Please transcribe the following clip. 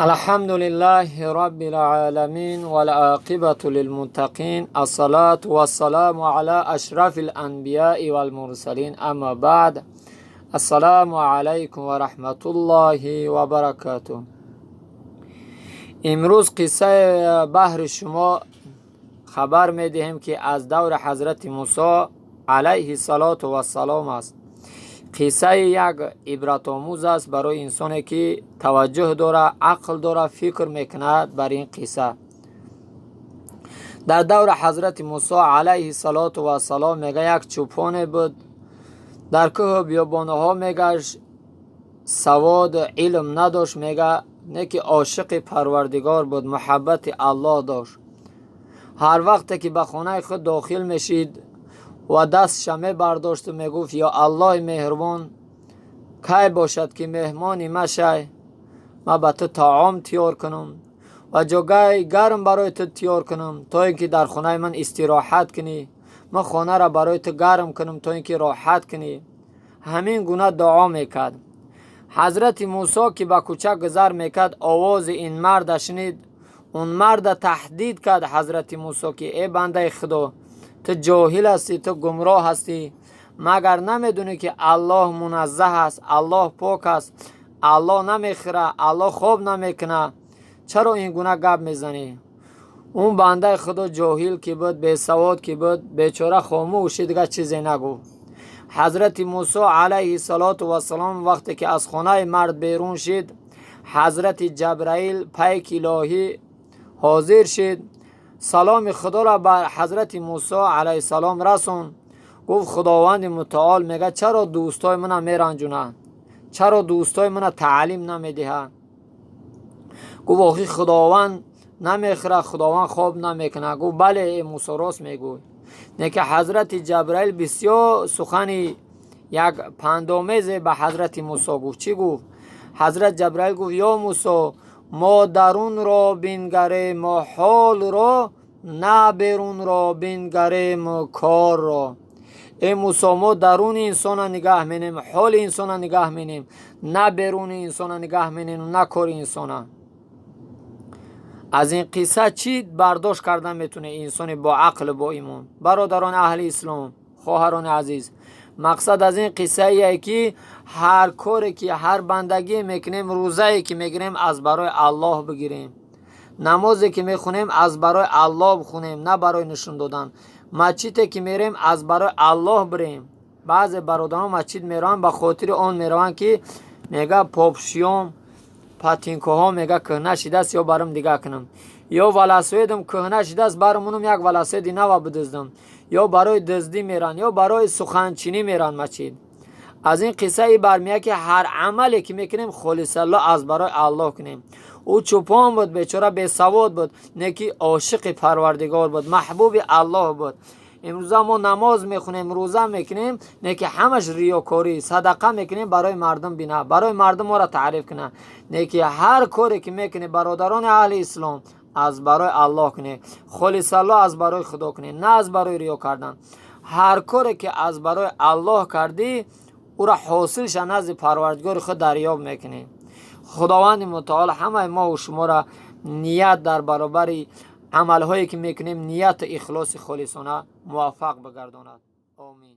الحمد لله رب العالمين والعاقبة للمتقين، الصلاة والسلام على أشرف الأنبياء والمرسلين، أما بعد، السلام عليكم ورحمة الله وبركاته. Имрӯз қиссаи баҳри шумо хабар медиҳем, ки аз даври ҳазрати Мусо алайҳи салоту вассалом аст. Қиссаи як ибратомӯз аст барои инсоне, ки таваҷҷӯҳ дора, ақл дора, фикр мекунад бар ин қисса. Дар даври ҳазрати Мусо алайҳи салоту вассалом, мега, як чӯпоне буд, дар кӯҳу биёбонаҳо мегашт, савод, илм надошт, мега, не ки ошиқи Парвардигор буд, муҳаббати Аллоҳ дошт. Ҳар вақте ки ба хонаи худ дохил мешид ва дастша мебардошту мегуфт: «Ё Аллоҳи меҳрубон, кай бошад, ки меҳмони ма шай, ма ба ту таом тиёр кунам ва ҷогаи гарм барои ту тиёр кунам, то ин ки дар хонаи ман истироҳат кунӣ, ман хонаро барои ту гарм кунам, то ин ки роҳат кунӣ». Ҳамин гуна дуо мекард. Ҳазрати Мусо, ки ба кӯча гузар мекард, овози ин марда шунид. Он марда таҳдид кард ҳазрати Мусо, ки: «Э бандаи Худо, ту ҷоҳил ҳастӣ, ту гумроҳ ҳастӣ. Магар намедонӣ, ки Аллоҳ муназзаҳ аст, Аллоҳ пок аст, Аллоҳ намехӯра, Аллоҳ хоб намекуна? Чаро ин гуна гап мезанӣ?» Он бандаи Худо, ҷоҳил ки буд, бесавод ки буд, бечора хомӯши, дигар чизе нагуфт. Ҳазрати Мусо алайҳи салоту вассалом вақте ки аз хонаи мард берун шид, ҳазрати Ҷабраил, пайки илоҳӣ, ҳозир шид, саломи Худоро ба ҳазрати Мусо алайҳиссалом расон. Гуфт: «Худованди мутаол мега: чаро дӯстои мана меранҷунад, чаро дӯстои мана таълим намедиҳад?» Гуфт: «Охи, Худованд намехӯрад, Худованд хоб намекунад». Гуфт: «Бале, э Мусо, рост мегӯй». Не ки ҳазрати Ҷабраил бисёр сухани як пандомезе ба ҳазрати Мусо гуфт. Чӣ гуфт ҳазрат Ҷабраил? Гуфт: «Ё Мусо, мо дарунро бингарем, ҳолро, на берунро бингарем, корро». Э Мусо, мо даруни инсона нигаҳ менем, ҳоли инсона нигаҳ менем, на беруни инсона нигаҳ менем, на кори инсона. Аз ин қисса чӣ бардошт кардан метавонӣ, инсони бо ақлу бо имон? Бародарони аҳли ислом, хоҳарони азиз, мақсад аз ин қиссае, ки ҳар коре ки, ҳар бандагие мекунем, рӯзае ки мегирем, аз барои Аллоҳ бигирем, намозе ки мехонем, аз барои Аллоҳ бихонем, на барои нишон додан, масҷиде ки мерем, аз барои Аллоҳ бирем. Баъзе бародарон масҷид мераванд, ба хотири он мераванд, ки мега, попшиём, патинкоҳо, мега, кӯҳна шидааст, ё барам дигар кунам, ё велосипедам кӯҳна шидааст, бармонам, як велосипеди нава бидуздам, ё барои дуздӣ меранд, ё барои суханчинӣ меранд масҷид. Аз ин қисса и бармеяд, ки ҳар амале ки мекунем, холисалло аз барои Аллоҳ кунем. Ӯ чӯпон буд, бечора, бесавод буд, не ки ошиқи Парвардигор буд, маҳбуби Аллоҳ буд. Имрӯза мо намоз мехонем, рӯза мекунем, не ки ҳамаш риёкорӣ, садақа мекунем, барои мардум бина, барои мардум моро таъриф кунад. Не ки ҳар коре ки мекунем, бародарони аҳли ислом, аз барои Аллоҳ кунед, холисалло аз барои Худо кунед, на аз барои риё кардан. Ҳар коре ки аз барои Аллоҳ кардӣ, ӯра ҳосилша назди Парвардигори худ дарёб мекунӣ. Худованди мутаол ҳамаи мову шуморо ният дар баробари амалҳое ки мекунем, нияту ихлоси холисона муваффақ бигардонад. Омин.